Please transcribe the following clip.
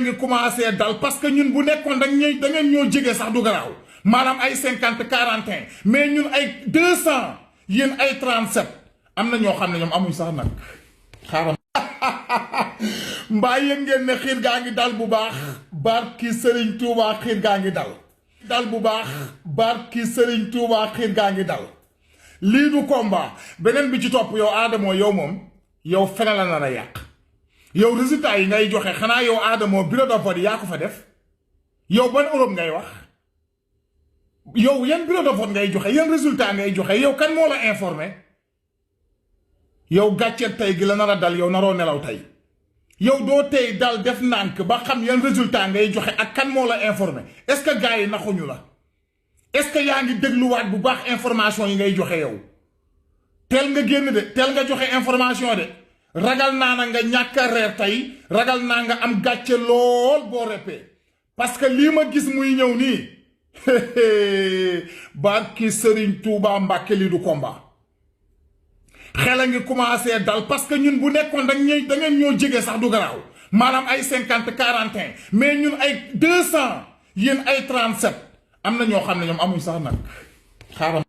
ngi commencé dal parce que ñun bu nekkoon da ngeen ñoo jege sax du garaaw maanaam ay 50 41 mais ñun ay 200 yéen ay 37 am na ñoo xam ne ñoom amuñ sax nag xaaral mbaa yéen ngeen ne xiir gaa ngi dal bu baax barki Serigne Touba xiir gaa ngi dal bu baax barki Serigne Touba xiir gaa ngi dal lii du combat beneen bi ci topp yow Adamo yow moom yow fene la nar a yàq yow résultat yi ngay joxe xanaa yow Adamo bureau de vote yaa ko fa def yow ban Europe ngay wax yow yan bureau de vote ngay joxe yan résultat ngay joxe yow kan moo la informé yow gàcceet tey gi la nar a dal yow naroo nelaw tey yow doo tey dal def nànk ba xam yan résultat ngay joxe ak kan moo la informé est-ce que gars yi naxuñu la est-ce que yaa ngi dégluwaat bu baax information yi ngay joxe yow teel nga génn de teel nga joxe information de ragal naa na nga ñàkk a reer tey ragal naa nga am gàcce lool boo reppee parce que lii ma gis muy ñëw nii barki Serigne Touba Mbàkke lii du combat xel a ngi commencé dal parce que ñun bu nekkoon da ngeen ñoo jege sax du garaaw maanaam ay 50 41 mais ñun ay 200 yéen ay 37 am na ñoo xam ne ñoom amuñ sax nag xaaral